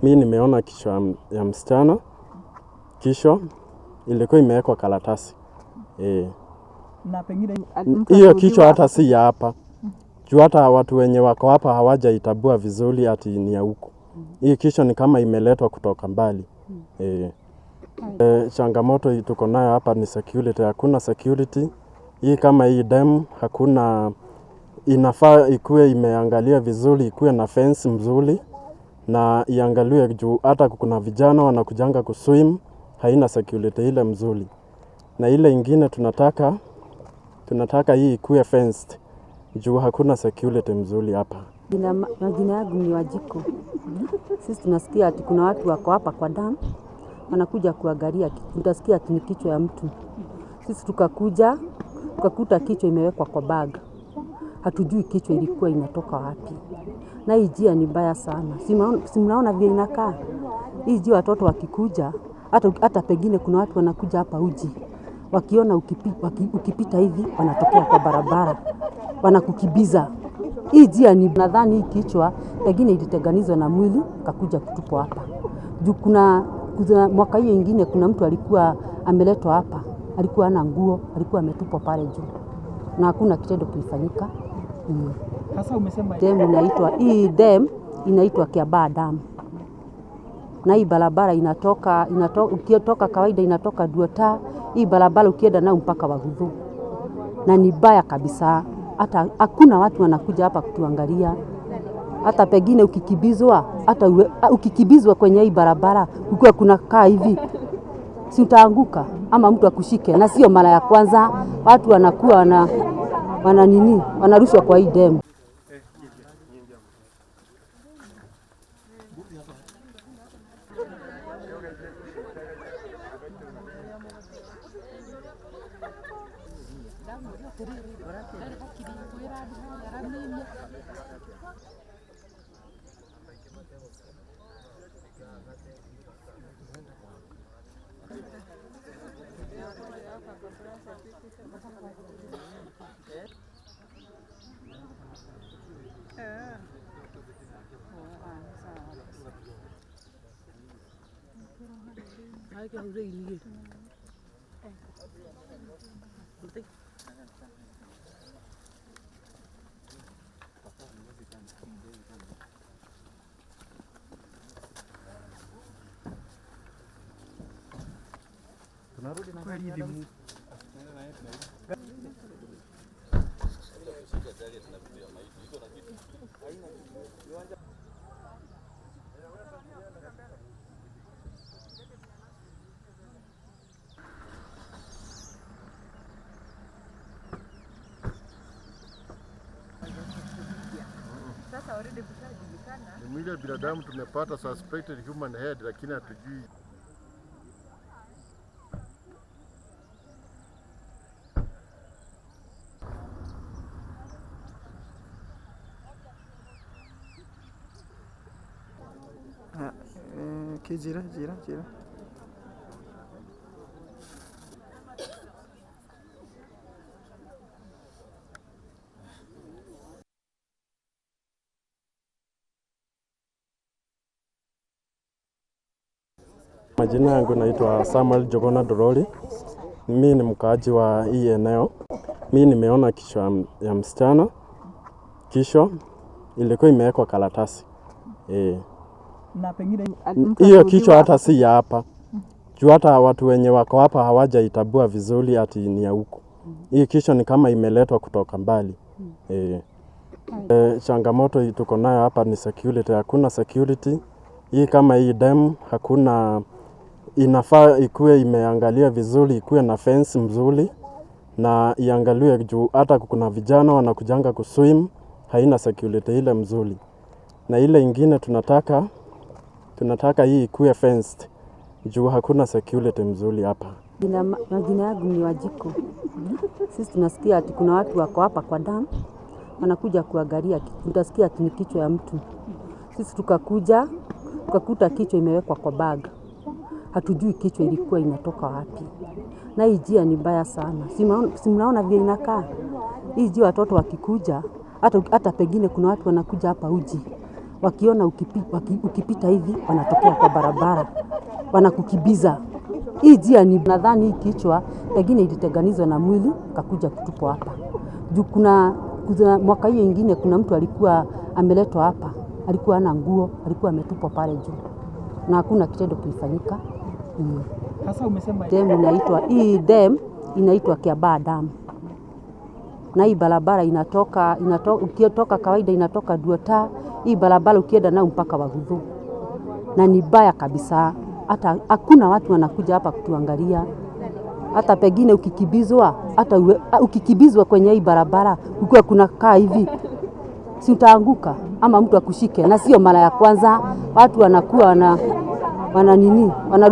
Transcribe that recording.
Mi nimeona kichwa ya msichana, kichwa ilikuwa imewekwa karatasi. E. Na pengine Hiyo kichwa hata si ya hapa. Juu hata watu wenye wako hapa hawajaitabua vizuri ati ni ya huku. Hii kichwa ni kama imeletwa kutoka mbali. E. E, changamoto tuko nayo hapa ni security. Hakuna security. Hii kama hii dam hakuna, inafaa ikuwe imeangalia vizuri, ikuwe na fence mzuri na iangaliwe juu hata kuna vijana wanakujanga kuswim, haina security ile mzuri. Na ile ingine tunataka hii ikuwe fenced juu hakuna security mzuri hapa. Majina yangu ni Wajiko. Sisi tunasikia ati kuna watu wako hapa kwa dam wanakuja kuangalia, tutasikia ati ni kichwa ya mtu. Sisi tukakuja tukakuta kichwa imewekwa kwa bag, hatujui kichwa ilikuwa inatoka wapi. Na hii njia ni mbaya sana, si mnaona vile inakaa hii njia. Watoto wakikuja hata pengine kuna watu wanakuja hapa uji, wakiona ukipita hivi wanatokea kwa barabara wanakukibiza. Hii njia ni nadhani hii kichwa pengine ilitenganizwa na mwili kakuja kutupwa hapa juu. Kuna mwaka hiyo ingine kuna mtu alikuwa ameletwa hapa, alikuwa hana nguo, alikuwa ametupwa pale juu na hakuna kitendo kilifanyika. Sasa umesema Dam inaitwa, hii dam inaitwa Kiambaa Dam, na hii barabara inatoka ukitoka kawaida inatoka Duota, hii barabara ukienda nayo mpaka Waguthu, na ni mbaya kabisa. Hata hakuna watu wanakuja hapa kutuangalia. Hata pengine ukikibizwa, hata ukikibizwa kwenye hii barabara ukiwa kuna kaa hivi, si utaanguka ama mtu akushike. Na sio mara ya kwanza watu wanakuwa wana nini, wanarushwa kwa hii dam. Ni mwili wa binadamu tumepata suspected human head, lakini hatujui. Kijira jira jira. Majina yangu naitwa Samuel Jogona Doroli. Mimi ni mkaaji wa hii eneo. Mi nimeona kichwa ya msichana, kichwa ilikuwa imewekwa karatasi. E. Na pengine Hiyo kichwa hata si ya hapa. Juu hata watu wenye wako hapa hawajaitabua vizuri ati ni ya huku. Hii kichwa ni kama imeletwa kutoka mbali. E. E, changamoto tuko nayo hapa ni security. Hakuna security. Hii kama hii dam hakuna, inafaa ikuwe imeangalia vizuri, ikuwe na fence mzuri na iangaliwe juu hata kuna vijana wanakujanga kuswim, haina security ile mzuri. Na ile ingine tunataka hii ikuwe fenced juu hakuna security mzuri hapa. Majina yangu ni Wajiko. Sisi tunasikia ati kuna watu wako hapa kwa dam wanakuja kuangalia, tutasikia ati ni kichwa ya mtu. Sisi tukakuja tukakuta kichwa imewekwa kwa bag, hatujui kichwa ilikuwa inatoka wapi. Na hii njia ni mbaya sana, si mnaona vile inakaa hii njia. Watoto wakikuja hata pengine kuna watu wanakuja hapa uji, Wakiona ukipita hivi wanatokea kwa barabara wanakukibiza. Hii njia ni nadhani hii kichwa pengine ilitenganizwa na mwili kakuja kutupwa hapa juu. Kuna mwaka hiyo ingine kuna mtu alikuwa ameletwa hapa, alikuwa hana nguo, alikuwa ametupwa pale juu na hakuna kitendo kilifanyika. Sasa umesema Dam inaitwa hii dam inaitwa Kiambaa Dam, na hii barabara inatoka ukitoka kawaida inatoka Duota, hii barabara ukienda nayo mpaka Waguthu, na ni baya kabisa, hata hakuna watu wanakuja hapa kutuangalia. Hata pengine ukikibizwa, hata ukikibizwa kwenye hii barabara ukiwa kuna kaa hivi, si utaanguka ama mtu akushike, na sio mara ya kwanza. Watu wanakuwa wana nini wanarusha